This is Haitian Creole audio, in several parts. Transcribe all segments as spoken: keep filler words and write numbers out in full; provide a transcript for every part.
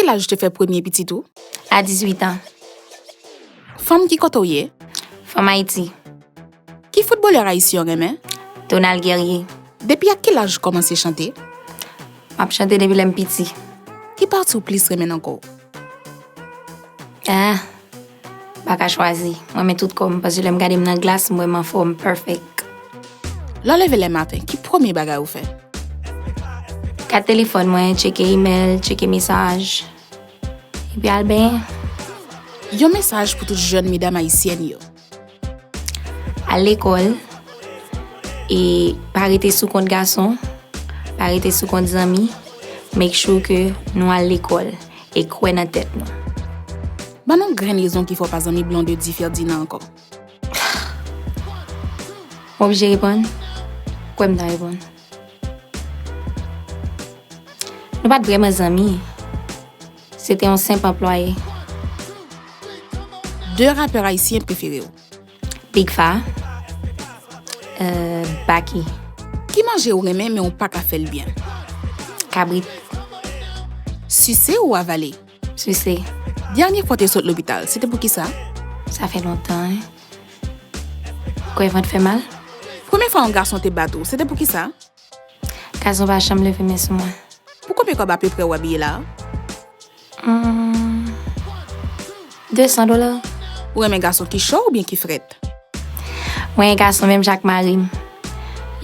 Ki laj ou te fè premye pitit ou? A dizuit an. Fanm ki kote w ye? Fanm Ayiti. Ki foutbolè ayisyen w renmen? Donald Guerrier. Depi ak ki laj ou kòmanse chante? M ap chante depi lè m piti. Ki pati w plis renmen nan kò w? Ah, pa ka chwazi. Mwen renmen tout kò m, paske lè m gade m nan glas, m wè m anfòm, perfect. Lè w leve lè maten, ki premye bagay ou fè? Gad telefòn mwen, tcheke imèl, tcheke mesaj. Epi al benyen. Yon mesaj pou tout jèn medam ayisyèn yo. Al lekòl e pa rete sou kont gason, pa rete sou kont zanmi. Make sure ke nou al lekòl e kwè nan tèt nou. Ban nou grenn rezon ki fè w pa zanmi Blondedy Ferdinand ankò. M oblije reponn? Kwè m ta reponn. Nou pa t vrèman zanmi. Se te yon senp anplwaye. De rapè ayisyen prefere w? Big Fa, euh, Baky. Ki manje ou renmen men ou pa ka fè l byen? Kabrit. Sise ou avale? Sise. Dènye fwa w te sot lopital, se te pou kisa? Sa fè lontan, wi. Kwè vant fè mal. Premye fwa yon gason te bat ou, se te pou kisa? Gason pa janm leve men sou mwen. Pou konbyen kòb apeprè w abiye la a? Hmm, de san dola. Ou renmen gason ki cho oubyen ki frèt? Mwen renmen gason menm jan ak mari m.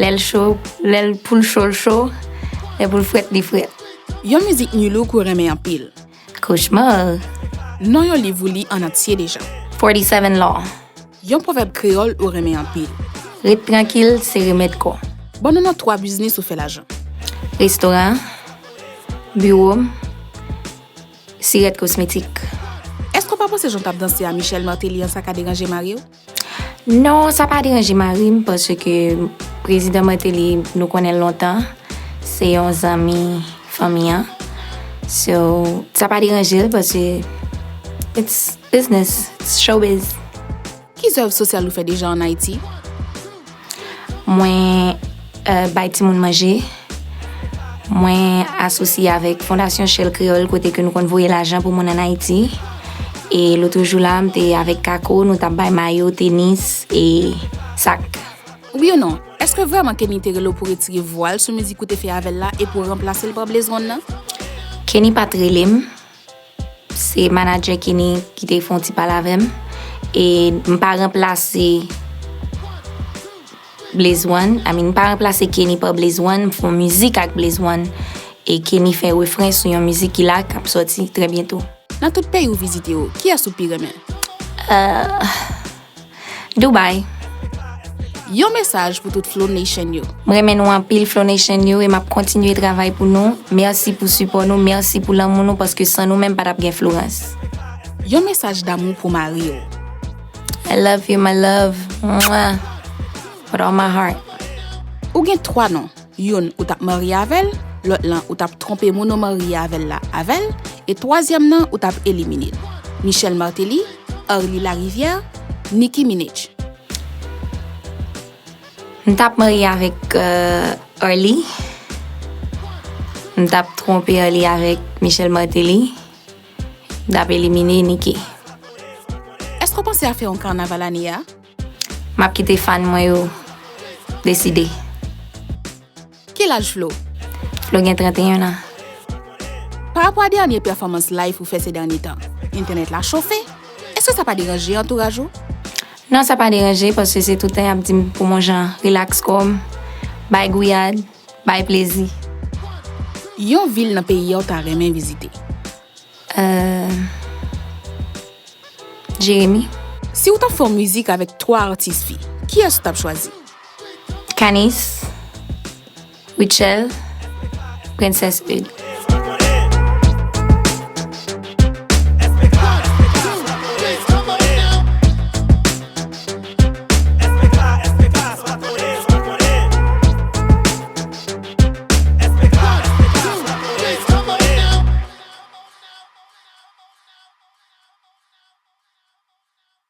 Lè l cho, lè l pou l cho, l cho. Lè pou l frèt, li frèt. Yon mizik New Look ou renmen anpil? Cauchemar. Non yon liv ou li an antye deja? Forty-seven Law. Yon pwovèb kreyòl ou renmen anpil? Ret trankil, se remèd kò. Ban nou non twa biznis ou fè lajan? Restoran, biwo m, Sirèt kosmetik. Èske w pa panse jan w t ap danse a Michel Martelly an sa ka deranje mari w? Non, sa pa deranje mari m, paske Prezidan Martelly, nou konnen l lontan, se yon zanmi fanmi an. So, sa pa deranje l, paske it's business, it's showbiz. Ki zèv sosyal ou fè deja ann Ayiti? Mwen, euh, bay timoun manje. Mwen asosye avèk Fondasyon Shell Kreyòl, kote ke nou konn voye lajan pou moun ann Ayiti. E lotrejou la, m te avèk Kako, nou t ap bay mayo, tenis e sak. Wi ou non? Èske vrèman Kenny te rele w pou retire vwal sou mizik ou te fè avè l la e pou w ranplase l pa Blaze One nan? Kenny pa t rele m. Se manadjè Kenny ki te fè yon ti pale avè m. E m pa ranplase Blaze One. I mean, m pa ranplase Kenny pa Blaze One. M fè yon mizik ak Blaze One. E Kenny fè refren sou yon mizik ki la, k ap sòti trè byento. Nan tout peyi ou vizite yo, kiyès ou pi renmen? Euh, Dubai. Yon mesaj pou tout Flow Nation yo. M renmen nou anpil, Flow Nation yo, e m ap kontinye travay pou nou. Mèsi pou sipò nou, mèsi pou lanmou nou, paske san nou menm pa t ap gen Florence. Yon mesaj damou pou mari w. I love you, my love. Mwah. With all my heart. Ou gen twa non. Youn, ou t ap marye avè l, lòt lan, ou t ap twonpe moun ou marye avè l la avè l, e twazyèm nan, ou t ap elimine l. Michel Martelly, Arly Larivière, Nicki Minaj. M t ap marye avèk, euh, Arly. M t ap twonpe Arly avèk Michel Martelly. M t ap elimine Nicki. Èske w panse a fè yon kanaval ane a? M ap kite fan mwen yo deside. Ki laj Flo? Flo gen trannteyen an. Parapò a dènye pèfòmans live ou fè se dènye tan, entènèt la chofe. Èske sa pa deranje antouraj ou? Non, sa pa deranje, paske se tout tan y ap di m pou m yon jan rilaks kò m, bay gouyad, bay plezi. Yon vil nan peyi a w ta renmen vizite? Euh, Jeremi. Si w t ap fè yon mizik avèk twa atis fi, kiyès ou t ap chwazi? Kanis, Rutshelle, Princess Eud.